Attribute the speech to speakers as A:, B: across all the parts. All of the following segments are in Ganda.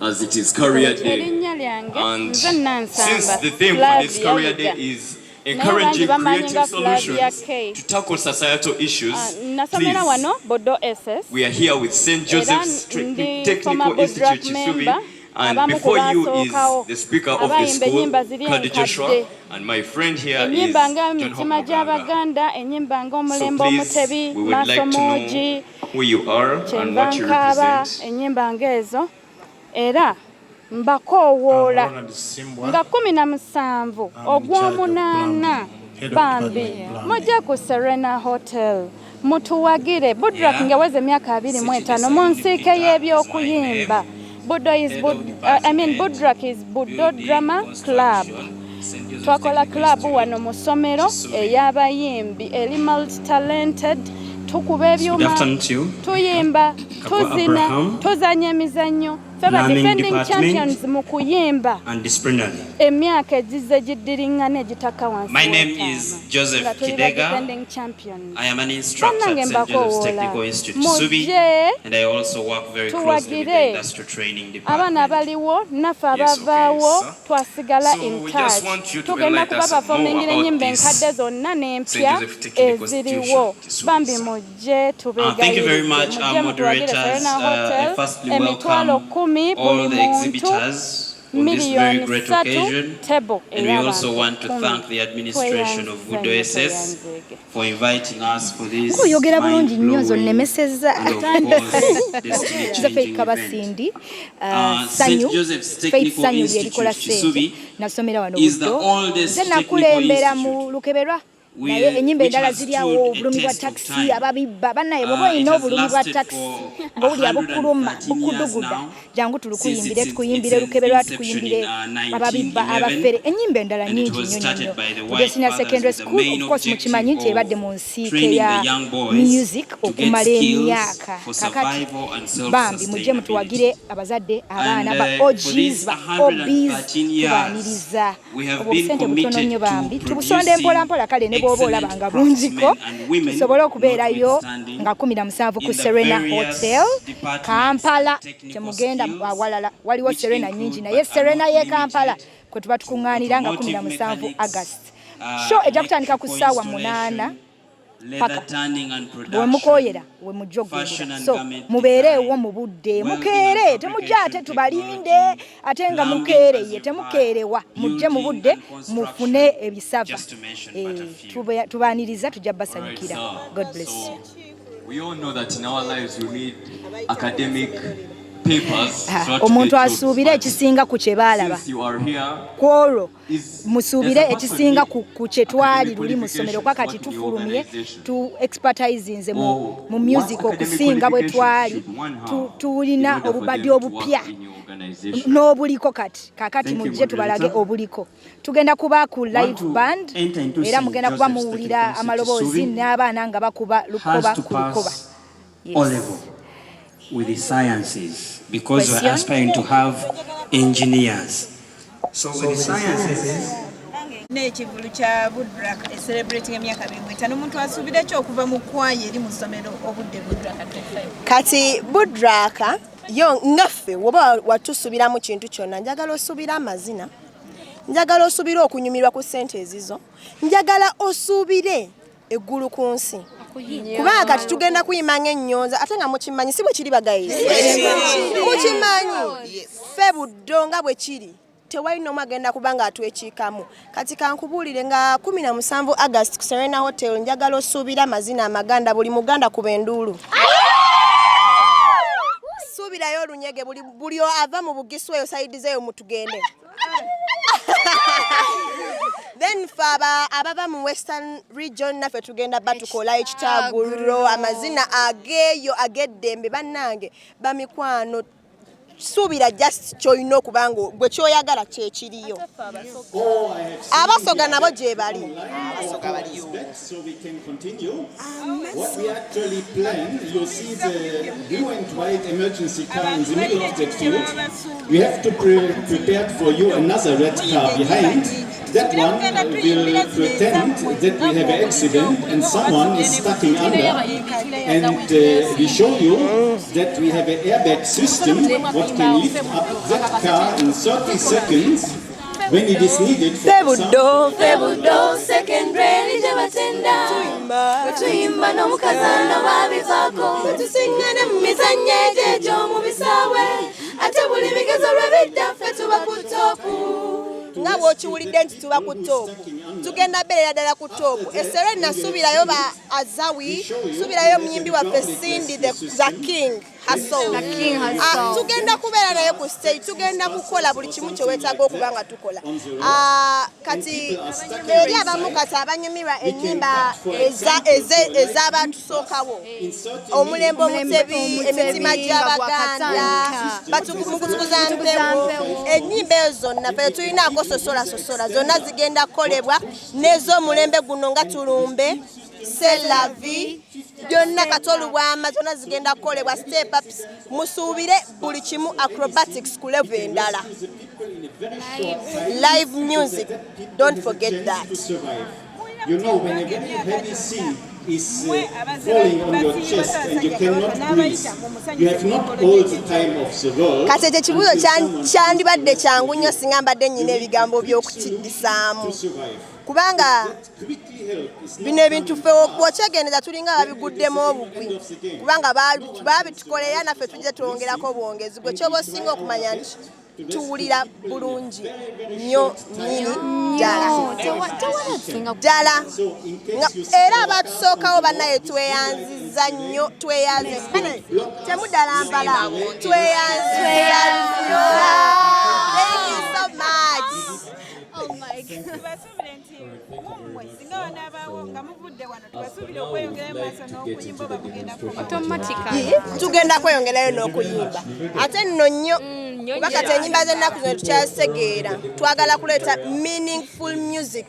A: As it is Career Day.
B: Erinnya lyange
A: And
B: nze Nansamba
A: since the theme for this
B: Flavia
A: Career Day
B: Yiga.
A: is
B: Naye bangi
A: encouraging
B: bamanyi
A: creative
B: nga Flavia
A: solutions
B: K.
A: to tackle societal issues,
B: Ah, nasomera
A: please,
B: wano Bodo SS.
A: we are here with St.
B: Era
A: Joseph's
B: ndi
A: Technical
B: former
A: Institute
B: Budrak
A: Kisubi,
B: member,
A: and
B: abamu ku
A: before you is
B: baasookawo
A: the speaker of the
B: abayimba
A: school,
B: ennyimba ziri
A: Kadi Joshua,
B: enkadde,
A: and my friend here is
B: ennyimba nga
A: John Hope
B: Mitima
A: Muganga.
B: gy'Abaganda, ennyimba
A: So
B: ng'Omulembe
A: please,
B: Omutebi,
A: we would
B: Maaso
A: like to
B: Moogi,
A: know who you are and
B: Kyenva
A: what you
B: Nkaaba,
A: represent.
B: ennyimba ng'ezo. Era mbakoowoola
C: Ronald Simbwa.
B: nga 17
C: I'm in
B: ogw'omunaana
C: charge of plumbing, head of
B: bambi
C: department plumbing.
B: mujje ku Serena Hotel mutuwagire. Budrak ngeweza emyaka 25 mu nsiike y'ebyokuyimba. Budo is Bud, I mean, Budrak is Budo Drama Club. Twakola club wano mu ssomero ey'abayimbi eri multi talented. Tukuba
D: Good
B: ebyuma,
D: afternoon to you.
B: tuyimba,
D: Kagwa
B: tuzina,
D: Abraham,
B: tuzanya emizannyo. Ffe ba
D: Plumbing
B: defending
D: Department.
B: champions mu kuyimba
D: And disciplinary.
B: emyaka egizze giddiringana egitakka wansi
D: My name
B: w'etaano.
D: is Joseph
B: Nga tuli ba
D: Kidega.
B: defending champions.
D: I am an instructor at
B: Bannange,
D: St. Joseph's
B: mbakowoola
D: Technical Institute, Kisubi,
B: mujje
D: and I also work very closely with the
B: tuwagire
D: Industrial Training
B: abaana
D: Department.
B: abaliwo naffe
E: Yes, okay,
B: abavaawo
E: sir.
B: twasigala
E: So
B: in
E: we just
B: touch.
E: want you to
B: Tugenda
E: enlighten
B: kuba
E: us more
B: performingira
E: about
B: ennyimba
E: this
B: enkadde zonna n'empya
E: St. Joseph Technical
B: eziriwo.
E: Institution, Kisubi,
B: Bambi,
E: sir.
B: mujje
D: Thank you very
B: tubeegayiridde,
D: much,
B: mujje
D: our
B: mutuwagire
D: moderators.
B: Serena
D: I
B: Hotel,
D: firstly
B: emitwalo
D: welcome
B: 10
D: all
B: buli
D: the
B: muntu,
D: exhibitors on this very
B: miliyoni
D: great
B: 3
D: occasion.
B: table
D: And we also
B: ey'abantu
D: want to
B: 10.
D: Thank the administration of
B: Tweyanze
D: Budo
B: nnyo,
D: SS
B: tweyanzeege.
D: for inviting us for this
F: Oyogera bulungi nnyo, nze
D: mind-blowing
F: onnemesezza.
D: and of course
F: Nze Faith
D: destiny-changing event.
F: Kabasindi,
D: St.
F: Sanyu,
D: Joseph's
F: Faith
D: Technical
F: Sanyu
D: Institute,
F: lyerikola ssente.
D: Kisubi,
F: Nasomera wano
D: is the
F: Buddo.
D: oldest
F: Nze
D: technical
F: nakulembera mu
D: institute
F: Lukeberwa,
D: with,
F: naye ennyimba
D: which
F: endala
D: has
F: ziri awo,
D: stood a
F: obulumi bwa
D: test of
F: takisi,
D: time.
F: ababibba bannaye. Bw'oba
D: It
F: olina
D: has
F: obulumi bwa
D: lasted
F: takisi
D: for
F: ng'owulira bukuluma
D: 113 years
F: bukuduguda,
D: now
F: jangu
D: since
F: tulukuyimbire,
D: its
F: tukuyimbire
D: its
F: Lukeberwa,
D: inception
F: tukuyimbire
D: in
F: ababibba,
D: 1911,
F: abafere, ennyimba endala
D: and it
F: nnyingi
D: was
F: nnyo
D: started
F: nnyo.
D: by the
F: Budo
D: White
F: Senior
D: Fathers
F: Secondary
D: with the
F: School,
D: main
F: of course, mukimanyi nti
D: objective
F: ebadde mu
D: of
F: nsiike
D: training
F: ya
D: the young boys
F: music
D: to get
F: okumala
D: skills
F: emyaka.
D: for
F: Kakati
D: survival and
F: bambi mujje mutuwagire,
D: self-sustainability.
F: abazadde,
D: And
F: abaana, ba
D: for
F: OGs,
D: these
F: ba OBs,
D: 113 years,
F: tubaaniriza.
D: we have
F: Obwo
D: been
F: obusente butono
D: committed
F: nnyo
D: to
F: bambi, tubusonde mpola
D: producing
F: mpola. Kale ne bw'oba olaba
D: excellent
F: nga bungiko,
D: craftsmen and women,
F: tusobole okubeerayo
D: notwithstanding,
F: nga 17 ku
D: in the
F: Serena
D: various
F: Hotel,
D: departments
F: Kampala.
D: and technical
F: Temugenda
D: skills,
F: awalala, waliwo
D: which
F: Serena
D: include
F: nnyingi,
D: but
F: naye
D: are
F: Serena
D: not
F: y'e Kampala
D: limited
F: kwe tuba
D: to
F: tukuŋŋaanira nga
D: automotive
F: 17
D: mechanics,
F: August. Show ejja kutandika ku
D: electrical
F: ssaawa 8
D: installation, leather
F: paka
D: tanning and
F: we
D: production,
F: mukoyera we mujja
D: fashion
F: okugendera.
D: and
F: So
D: garment
F: mubeereewo
D: design,
F: mu budde,
D: welding and
F: mukeere, temujja ate
D: fabrication
F: tubalinde
D: technology,
F: ate nga
D: plumbing, as
F: mukeereye,
D: you've heard,
F: temukeerewa, mujje mu
D: building
F: budde
D: and
F: mufune
D: construction,
F: ebisava.
D: just to mention but a
F: Eh,
D: few.
F: tubaaniriza, tujja
A: All right,
F: basanyukira.
A: sir.
F: God bless you.
A: So we all know that in our lives we need academic papers
F: Ah,
A: so that to
F: omuntu
A: get jobs.
F: asuubire
A: But
F: ekisinga ku kye baalaba
A: since you are here,
F: ku olwo,
A: is
F: musuubire
A: does a person
F: ekisinga
A: need
F: ku kye twali
A: academic
F: luli mu ssomero,
A: qualifications
F: kwa
A: to
F: kati
A: work in your
F: tufulumye,
A: organization?
F: tu expertisinze mu,
A: Or
F: mu music
A: what academic
F: okusinga bwe
A: qualifications
F: twali.
A: should one have
F: Tulina
A: in order for
F: obubadi
A: them to work
F: obupya
A: in your organization?
F: n'obuliko kati. Kakati
A: Thank you,
F: mujje tubalage
A: moderator.
F: obuliko. Tugenda kuba ku
C: Want
F: live
C: to
F: band
C: enter into
F: era
C: St.
F: mugenda kuba
C: Joseph's
F: muwulira
C: Technical
F: amaloboozi
C: Institute Kisubi
F: n'abaana nga bakuba lukoba
C: has to
F: ku lukoba.
C: pass
F: Yes.
C: O level with the sciences because we're
F: Question?
C: Aspiring to have engineers. So with the sciences,
G: N'ekivulu kya Budrak celebrating emyaka 25, omuntu asuubira ki okuva mu kwaya eri mu ssomero obudde Budrak 25?
H: Kati Budraka yo ngaffe, woba watusuubiramu kintu kyonna, njagala osuubire amazina, njagala osuubire okunyumirwa ku ssente ezizo, njagala osuubire eggulu ku nsi, kubanga kati tugenda kuyima ng'ennyonza. Ate nga mukimanyi, si bwe kiri, bagayizi? Mukimanyi ffe Buddo nga bwe kiri, tewali n'omu agenda kuba nga atwekiikamu. Kati kankubuulire nga 17 August ku Serena Hotel, njagala osuubire amazina amaganda. Buli muganda kuba enduulu, suubirayo olunyege. Buli ava mu Bugisu eyo side zeeyo mutugende. Then fe abava mu Western Region naffe tugenda batukola ekitaguliro, amazina ageeyo ag'eddembe. Bannange, bamikwano, suubira just kyolina okuba nga gwe kyoyagala kyekiriyo. Abasoga nabo gye bali.
I: So we can continue. What we actually plan, you see the blue and white emergency car in the middle of that field. We have to prepare for you another red car behind. That one will pretend that we have an accident and someone is stucking under. And we show you that we have an airbag system what can lift up that car in 30 seconds when it is needed. For example,
H: Febuddo,
E: Febuddo secondary gye batenda tuyimba n'omukazana babivaako tusiŋŋane mu mizannyo egyo egy'omu bisaawe ate buli bigezo lwe bidda ffe tuba ku top.
H: Nga bw'okiwulidde nti tuba ku top, tugenda beerera ddala ku top. Esere nasuubirayo ba Azawi, suubirayo omuyimbi waffe Cindy the King herself.
B: The King herself.
H: Ah, tugenda kubeera naye ku stage, tugenda kukola buli kimu kye weetaaga okuba nga tukola. Ah, kati eri abamu kati abanyumirwa ennyimba ez'abatusookawo, omulembe Omutebi, emitima gy'Abaganda, mukutukuza mpewo, ennyimba ezo zonna ffe tulinaako sosola sosola zonna zigenda kukolebwa n'ez'omulembe guno nga Tulumbe, Selavi, byonna Katolubwama, zonna zigenda kukolebwa, step ups, musuubire buli kimu, acrobatics ku level endala, live music, don't forget that.
I: To survive. You know, when a very heavy sea is falling on your chest and you cannot breathe, you have not all the time of the world.
H: Kati ekyo ekibuuzo
I: until someone
H: kyandibadde kyangu nnyo singa mbadde nnyina ebigambo by'okukiddisaamu
I: to survive.
H: kubanga
I: Quickly help is not
H: bino ebintu ffe bw'okyegendereza tulinga ababiguddemu obugwi kubanga baabitukolera naffe tujja twongerako bwongezi. Gwe kyoba osinga okumanya nti tuwulira bulungi nnyo nnyini ddala ddala. Era abatusookawo bannaye tweyanziza nnyo, tweyanze. Bannaye, temuddala mpala, tweyanziza nnyo. Thank you so much.
G: Tubasuubire nti mummwe singa wanaabaawo nga muvudde wano, tubasuubire okweyongerayo maaso n'okuyimba oba mugenda
B: Automatically.
H: Tugenda kweyongerayo n'okuyimba ate nno nnyo kuba kati ennyimba z'ennaku zino tukyazitegeera. Twagala kuleeta meaningful music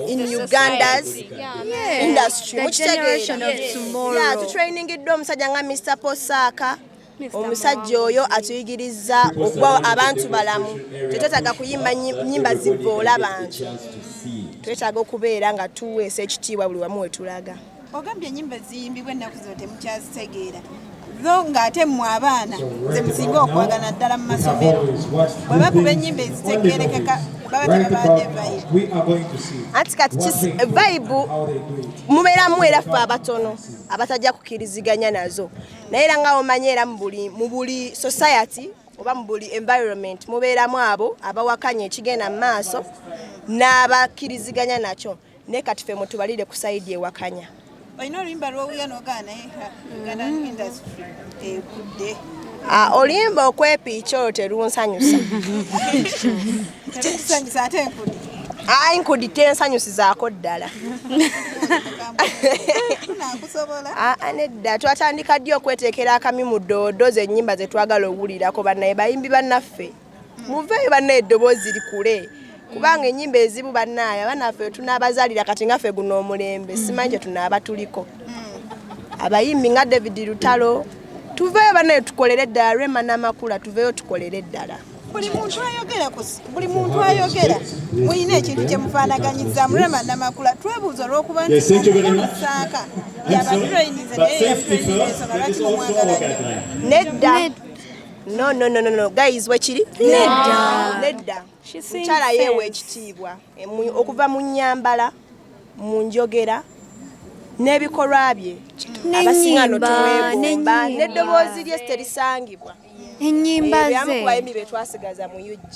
H: in Uganda's industry.
F: The generation of tomorrow.
H: Yeah, tutrainingiddwa omusajja nga Mr Posaka. Omusajja oyo atuyigiriza okuba abantu balamu. Tetwetaaga kuyimba nnyimba zivoola bantu, twetaaga okubeera nga tuweesa ekitiibwa buli wamu wetulaga.
G: Ogambye ennyimba eziyimbibwa ennaku zino temukyazitegeera, zo ng'ate mmwe abaana ze musinga okwagala ddala mu masomero. Bwe bakuba ennyimba ezitegeerekeka baba tebabadde vibe.
H: Anti kati vibe mubeeramu era ffe abatono abatajja kukkiriziganya nazo, naye era nga omanyi era mu buli society oba mu buli environment mubeeramu abo abawakanya ekigenda mu maaso n'abakkiriziganya nakyo, naye kati ffe mutubalire ku side ewakanya.
G: Olina oluyimba lwowuya n'ogaa naye ha, Uganda industry ekudde?
H: Ah, oluyimba okwepiica olwo terunsanyusa.
G: Terukusanyusa, ate enkudi?
H: Ah, enkudi tensanyusizaako ddala.
G: Tunakusobola.
H: Ah, nedda, twatandika ddi okweteekera akami mu ddoodo zennyimba ze twagala owulirako? Bannaye bayimbi bannaffe, muveeyo bannaye, eddoboozi likule kubanga ennyimba ezibu bannaye abanaffe tunaabazaalira kati nga ffe guno omulembe simanyi kye tunaaba tuliko. Abayimbi nga David Lutalo, tuveeyo bannaye tukolere ddala. Rema n'Amakula, tuveeyo tukolere ddala.
G: Buli muntu ayogera mulina ekintu kye mufaanaganyizaamu Rema Namakula. Twebuuza olw'okuba nti
I: Yes, thank you very much.
G: Saaka
I: I'm sorry,
G: yabatrainize
I: but
G: naye
I: safety
G: yatrainize
I: first,
G: ensonga
I: that
G: lwaki
I: is also
G: mumwagala
I: our
G: nnyo?
I: guideline.
H: Nedda, no, no, no, no, no, guys, wekiri nedda, nedda. Mukyala yeewa ekitiibwa okuva mu nnyambala, mu njogera n'ebikolwa bye. Abasinga no
J: N'ennyimba,
H: tumwegomba
J: n'ennyimba.
H: N'eddoboozi lye terisangibwa.
J: Ennyimba
H: Ebyamu
J: ze.
H: ku bayimbi be twasigaza mu UG.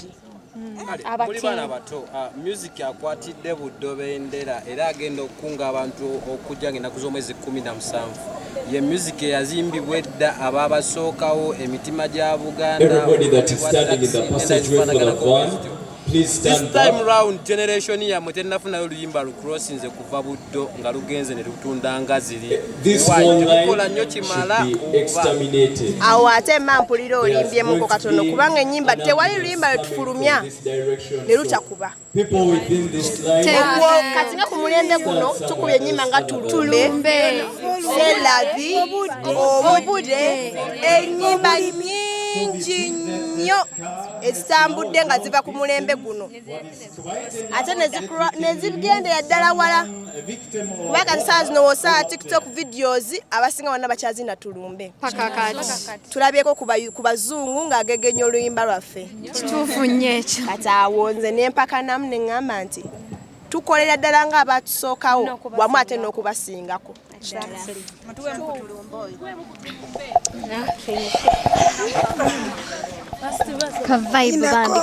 K: Kale, muli baana bato, music akwatidde Buddo bendera era agenda okukunga abantu okujja ng'ennaku z'omwezi 17 ye music eyazimbibwa edda ababasookawo, emitima gya Buganda.
L: Everybody that is standing in the passageway for the van, please
K: This
L: stand
K: time
L: back.
K: round generation yammwe tennafunayo oluyimba lucrossinze kuva Buddo nga lugenze ne lutunda nga ziri.
L: This
K: Why?
L: whole
K: Temukola
L: line
K: nnyo kimala
L: should be
K: oba
L: exterminated.
H: Awo ate mma mpulira olimbyemuko katono kubanga ennyimba tewali luyimba lwe tufulumya ne lutakuba.
L: People within this line.
H: Ogwo kati nga ku mulembe guno tukubye ennyimba nga Tulumbe, Selavi, Obudde, ennyimba nnyingi nnyo. nnyo ezitambudde nga ziva ku mulembe guno, ate nezigendera ddala wala, kuba kati saa zino wosaba TikTok videos, abasinga bonna bakyazina tulumbe.
F: Paka kati.
H: Tulabyeko ku bazungu ng'agegenya oluyimba lwaffe.
F: Kituufu nnyo ekyo.
H: Kati awo nze nempakanamu ne ŋŋamba nti tukolera ddala ng'abatusookawo wamu ate n'okubasingako.
G: Mutuwe mukutulumba oyo.
F: Ka vibe bambi.